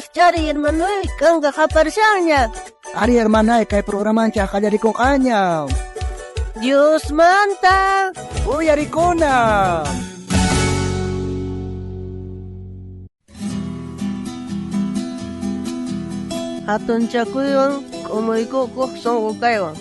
Rijch'ariy hermanoy, kanka qaparishanña. Ari hermanay, kay programanchej qallarikunqaña. Diosmanta Uyarikuna. Hatunchakuywan k'umuykukuq sunqu kaywan.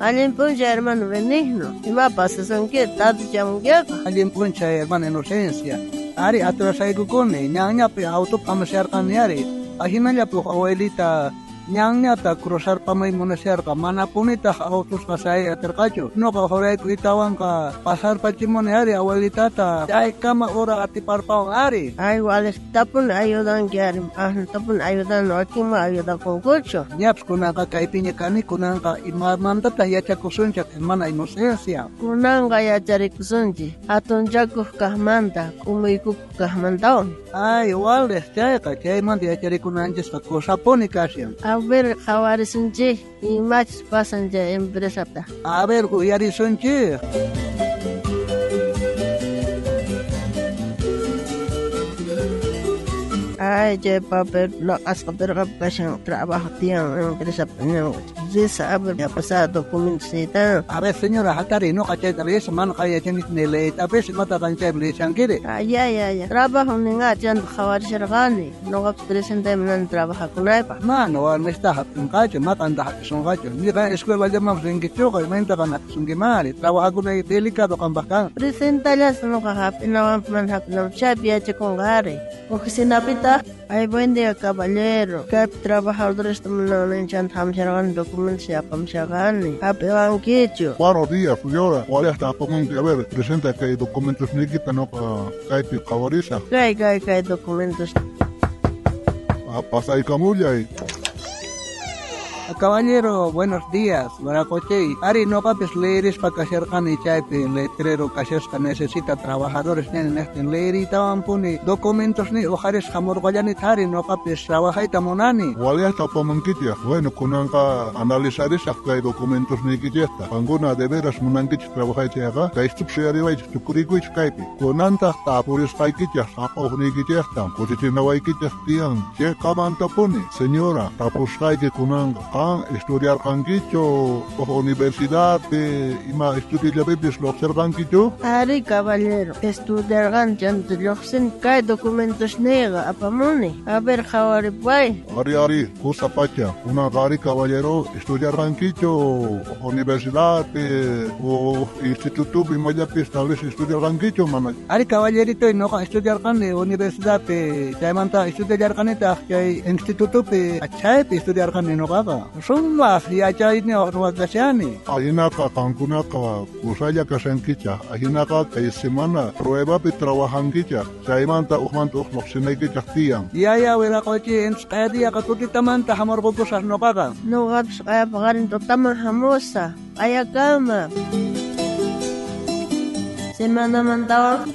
Allin p'unchay hermano Benigno, ima pasasunki tatichamunkiqa? Allin p'unchay hermana Inocencia. Ari atrasaykukuni, ñanñapi autopi hamusharqani ari. Ajinallapi uj abuelita ñanñata cruzarpamay munasharqa, manapunitaq autusqa sayay atirqachu. Nuqa juraykuytawanqa pasarpachimuni ari abuelitata, chaykama ura atiparpawan ari. Ay, waliqtapuni ayudanki ari, asnatapuni ayudan, wakinman ayudakunkuchu. Ñapis kunanqa kaypiña kani, kunanqa imamantataq yachakusunchik hermana Inocencia? Kunanqa yacharikusunchik hatunchakuq kaqmanta, k'umuykukuq kaqmantawan. Ay, waliq chayqa, chaymanta yacharikunanchisqa kusapuni kashan. A ver, qhawarisunchik imachus pasan chay empresapta. A ver, uyarisunchik. Ay, chay papel laq'asqa pirqapi kashan trabajo tiyan empresapi risa, a ver, pasada documentos necesitan. A ver, señora, hatari, nuqa chayta leyesaq, mana qan yachankichu ni leytapis, imata qan chaypi leyeshankiri? Ay, ya, ya, ya. Trabajo ninqa chanta qhawarisharqani, nuqapis presentayman munani trabajakunaypaq. Mana warmista hap'inqachu, maqanta hap'isunqachu, ni qan escuelallamanpis rinkichuqa, imaynata qan hap'isunkimanri, trabajakunay delicado qanpaq kan. Presentallasqa nuqa hap'inawanpis mana hap'inawanpis chaypi yachakunqa ari. Oficinapitaq, ay, buen día, caballero. Kaypi trabajadoresta munani chanta hamusharqani documentos apamusharqani. Hap'iwankichu? Buenos días, señora. Waliqta apamunki. A ver, presenta kay documentos niykita nuqa kaypi qhawarisaq. Kay, kay, kay documentos. Pasaykamullay. Caballero, buenos días. Wiraqochay. Ari nuqapis leerispa kasharqani chaypi letrero kashasqa necesita trabajadores nini niqtin leeriytawanpuni documentos ni uqharisqa hamurqallani ari nuqapis trabajayta munani. Waliqta apamunkichik. Bueno, kunanqa analizarisaq kay documentos niykichikta. Qankuna de veras munankichik trabajay chayqa, kaystup suyariwaychik tukurikuychik kaypi. Kunantaq tapurisqaykichik sapa uqniykichikta, kutichinawaykichik tiyan. Chayqamantapuni, señora, tapusqayki kunanqa. Qan estudiarqankichu uj universidadpi ima estudiallapipis lluqsirqankichu? Ari, caballero, estudiarqani chanta lluqsini kay documentos niyqa apamuni. A ver, qhawaripay. Ari, ari, kusa pacha. Kunanqa ari, caballero, estudiarqankichu uj universidadpi uj institutopi imallapis tal vez estudiarqankichu mana? Ari, caballerito, nuqa estudiarqani universidadpi, chaymanta estudiallarqanitaq chay institutopi, chaypi estudiarqani nuqaqa. Sumaq yachayniyuq ruwakashani. Ajinaqa qankunaqa kusalla kashankichaq, ajinaqa kay semana pruebapi trabajankichaq, chaymanta ujmanta uj lluqsinaykichaq tiyan. Ya, ya, wiraqochi, entonces q'aya tutitamanta hamurqukusaq nuqaqa. Nuqapis q'aya paqarin tutaman hamusaq, q'ayakama. Semanamantawan.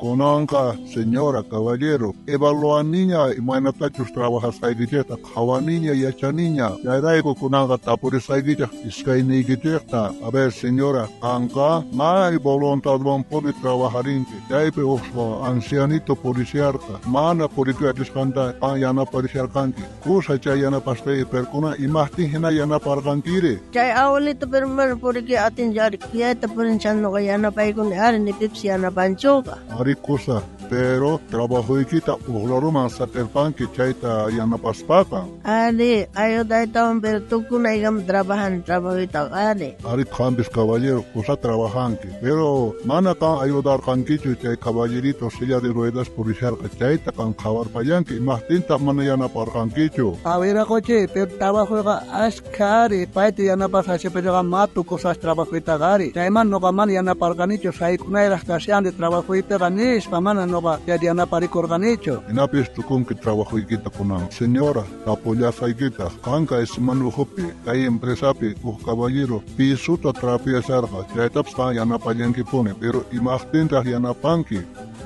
Kunanqa, señora, caballero, evaluaniña imaynatachus trabajasqaykichikta, qhawaniña, yachaniña. Chayrayku kunanqa tapurisqaykichik iskayniykichikta. A ver, señora, qanqa may voluntadwanpuni trabajarinki. Chaypi uj ancianito purisharqa, mana purikuy atisqanta qan yanaparisharqanki. Kusa chay yanapasqayki, pero kunan imaqtin hina yanaparqankiri? Chay abuelito pero mana purikuy atinchu ari, kuyayta purin chay nuqa yanapaykuni ari, ni pipis yanapanchuqa. Ari kusa, pero trabajoykita uqlaruman saqirqanki chayta yanapaspaqa. Ari, ayudaytawan, pero tukunaykama trabajani trabajoytaqa ari. Ari qampis caballero, kusa trabajanki, pero mana qan ayudarqankichu chay caballerito silla de ruedas purisharqa, chayta qan qhawarpallanki, imaqtintaq mana yanaparqankichu? A ver, wiraqochi, pero trabajoyqa ashkha ari, payta yanapasqashipillaqa matu cosas trabajoytaqa ari. Chayman nuqa mana yanaparqanichu, saykunayraq kashani trabajoypiqa nispa mana nuqa chay yanaparikurqanichu. Jinapis tukunki trabajoykita kunan. Señora, tapullasqaykitaq, qanqa semana ukhupi kay empresapi uj caballero pisuta trapiasharqa, chaytapis qan yanapallankipuni, pero imaqtintaq yanapanki?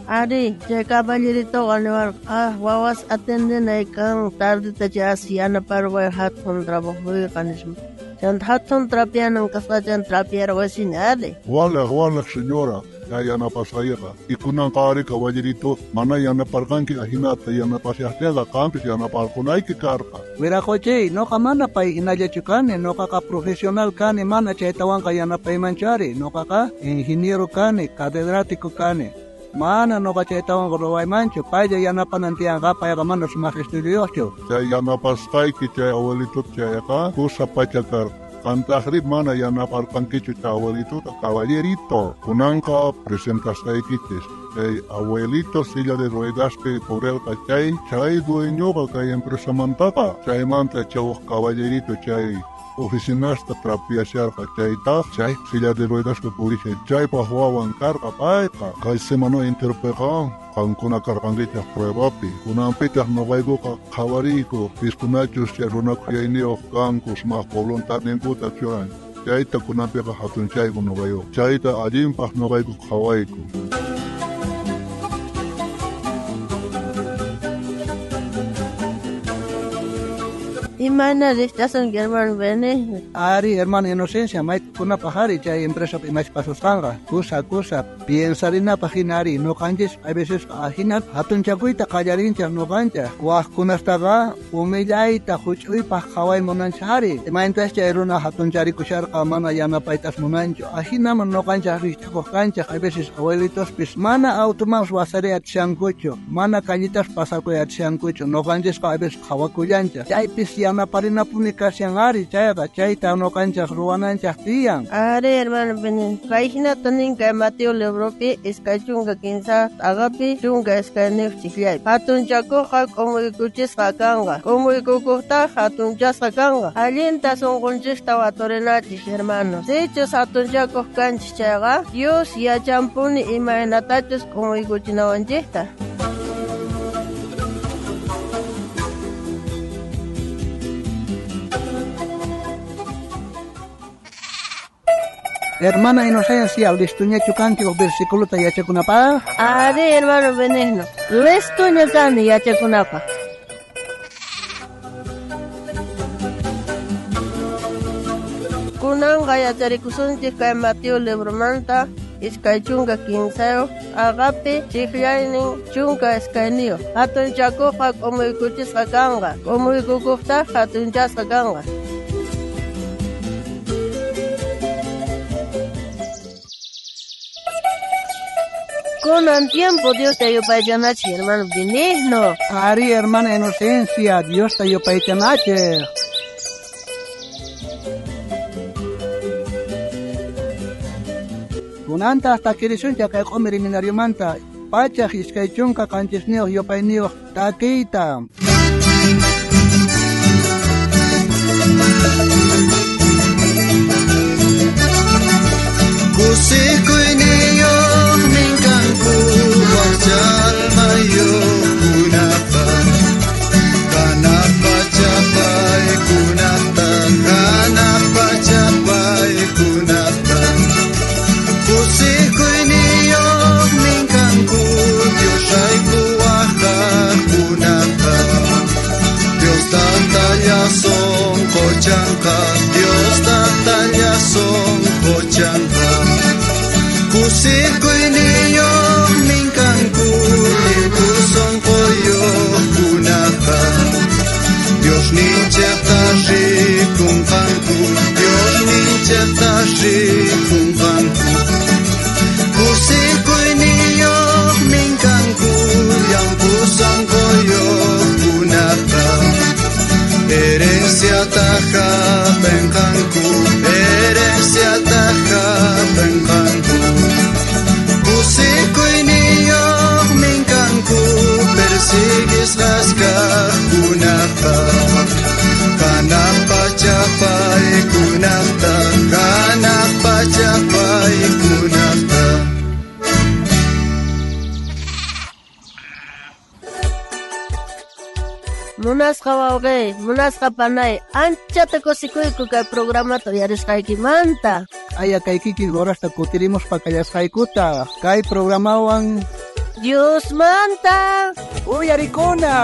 Ari, chay caballeritoqa niwarqa, ah, wawas atendenay kan, tardeta chay as yanaparway hatun trabajoyqa nispa. Chanta hatun trapianan kasqachan trapiarwasini ari. Walej, walej, señora, chay yanapasqayqa. Y kunanqa ari caballerito, mana yanaparqanki ajinata yanapashaqtiyqa qampis yanaparqunayki karqa. Wiraqochiy, noqa mana pay hinallachu kani, noqaqa profesional kani, mana chaytawanqa yanapaymanchu ari. Noqaqa ingeniero kani, catedrático kani. Mana noqa chaytawanqa ruwaymanchu, paylla yanapanan tiyanqa, payqa mana sumaq estudioyuqchu. Chay yanapasqayki chay abuelituta chayqa kusa pacha karqa. Qantaqri mana yanaparqankichu chay abuelituta, caballerito. Kunanqa presentasqaykichis. Chay abuelito silla de ruedaspi purerqa chay dueñoqa kay empresamantaqa. Chaymanta chay uj caballerito chay oficinasta trapiasharqa chaytaq chay silla de ruedaspi purishan chaypaq wawan karqa payqa. Kay semana enteropiqa qankuna karqankichej pruebapi. Kunanpitaq noqaykuqa qhawariyku piskunachus chay runakuyayniyuq kanku sumaq voluntadninkuta churan. Chayta kunanpiqa hatunchayku noqayku. Chayta allinpaq noqayku qhawayku. Imayna rikch'asunki, hermano Benigno? Ari, hermano Inocencia, maykunapaq ari chay empresapi imachus pasusqanqa. Kusa, kusa, piensarinapaq hina ari, noqanchis a veces ajina hatunchakuyta qallarinchaq noqanchaq. Wajkunastaqa humillayta huch'uypaq qhaway munanchaq ari. Imayntas chay runa hatuncharikushasqa mana yanapaytas munanchu. Ajinaman noqanchaq rikch'akuq kanchaq, a veces abuelitospis mana automan wasariy atishankuchu, mana callitas pasakuy atishankuchu. Noqanchisqa a veces qhawakullanchaq. Chaypis yanaparinapuni kashan ari, chayqa chayta noqanchaq ruwananchaq tiyan. Ari, hermano Benigno, kay hinata nin kay Mateo libropi 23 t'aqapi 12 chikllay. Hatunchakuqqa k'umuykuchisqa kanqa, k'umuykukuqtaq hatunchasqa kanqa. Allinta sunqunchikta waturinachik, hermano. Sichus hatunchakuq kanchik chayqa, Dios yachanpuni imaynatachus k'umuykuchinawanchikta. Hermana Inocencia, listuñachu kanki uj versículota yachakunapaq? Ari, hermano Benigno, listuña kani yachakunapaq. Kunanqa yacharikusunchik kay Mateo libromanta 23 t'aqapi chiqllaynin 12. Hatunchakuqqa k'umuykuchisqa kanqa, k'umuykukuqtaq hatunchasqa kanqa. Kunan tiempo Diosta yupaychanachik, hermano Benigno. Ari, hermana Inocencia, Diosta yupaychanachik. Kunantaq takirisunchik kay q'umir seminariomanta 127 yupayniyuq takiyta. Kusikuyniyuqmin kanku wakcha almayuqkunaqa, hanaq pacha paykunata, hanaq pacha paykunata. Kusikuyniyuqmin kanku Diosrayku waqaqkunaqa, Dios Tatalla sonqochanqa, Dios Tatalla sonqochanqa. Kusikuyniyuqmin kanku llimphu sonqoyuqkunaqa, Diosninchikta rikunqanku, Diosninchikta rikunqanku. Kusikuyniyuqmin kanku llamp'u sonqoyuqkunaqa, herenciata hap'inqanku, herenciata hap'inqanku. Kusikuyniyuqmin kanku persiguisqas kaqkunaqa, hanaq pacha paykunata, hanaq pacha paykunata. Munasqa wawqey, munasqa panay, anchata kusikuyku kay programata uyarisqaykimanta. Aya kay kikin horasta kutirimuspa kallasqaykuta kay programawan Diosmanta uyarikuna.